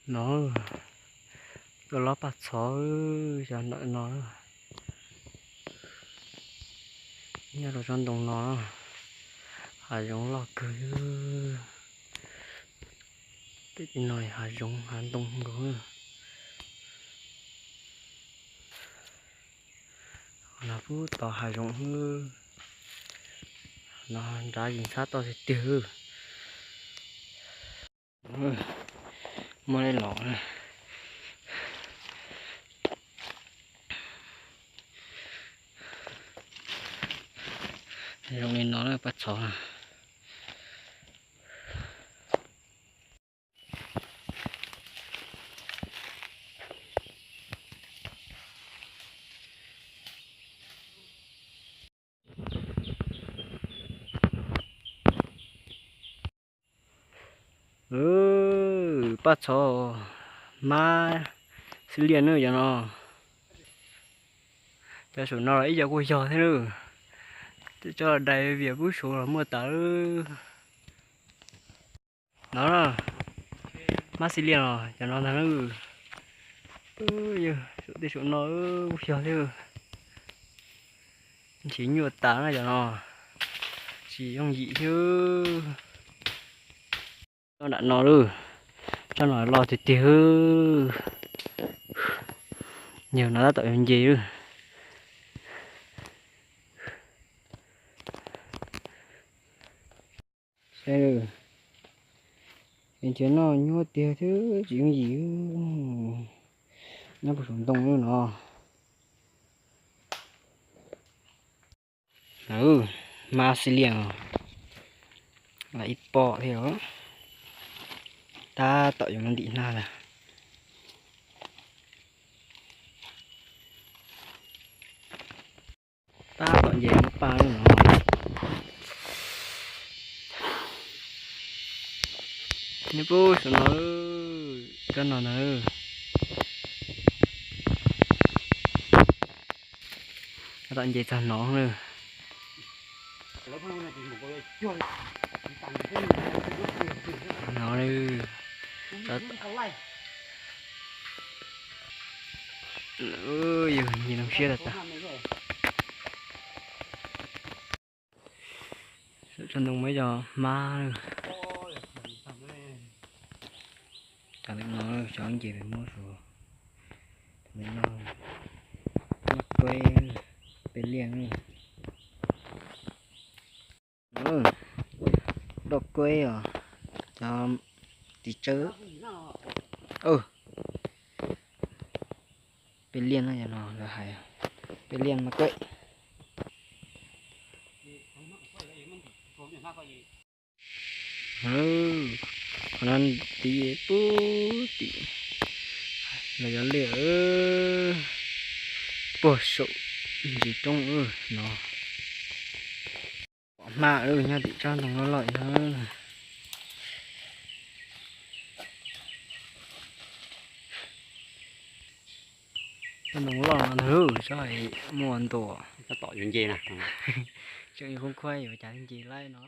No, tuaj lob paj txhov, cov ntawm no, nyob rau tsob ntoo no, hav zoov loj kawg. Tej no hav zoov hav ntoo nkaus. No pub tod hav zoov, no nrad yim ntxhab toj tiag tiag. Muaj dej los zoo li no paj txhov. Paj txhov hmab xib liaj na cov no. Cov saum no los ib co kuj yog thiab na. Coj los dais vias pub saud los muaj tas. No, hmab xib liaj no cov no ntag na. Yog saum tej saum no kuj yog thiab. Ntshiv nyuaj tas na cov no, tsis yooj yim thiab. Tsob nram no lawm, tsob no loj tiag tiag. Yog no tab tom yuav nce lawm. Saib, ntshiv noj nyuaj tiag thiab tsis yooj yim. Nyob puag saum ntoo lawm no. Hmab xib liaj os, ib pob thiab os. Tab tom yuav muab ntim hnab lawm. Tab tom nce muab paj lawm no. Nyob puag saum no, tsob no ntag. Tab tom nce txog no lawm. No, yog nce zoo siab tas tas. Tsob ntoo muaj cov hmab, cov ntawm no cov nce muab suav, ntawm no, noj kueb, peb liaj. Doj kueb os, cov tiv tsawb. Peb liaj no, yog no lawv hais peb liaj mas kueb. Qhov no tiv pub tim los yog liaj puag saum ntsis roob no. Pom hma nyob tim tsob ntoo loj loj no. Tsob ntoo loj no ntag, tsob muaj ntua. Tsob tom yuav nce na. Tseem yuav khoob khuab yuav cas nce laib no.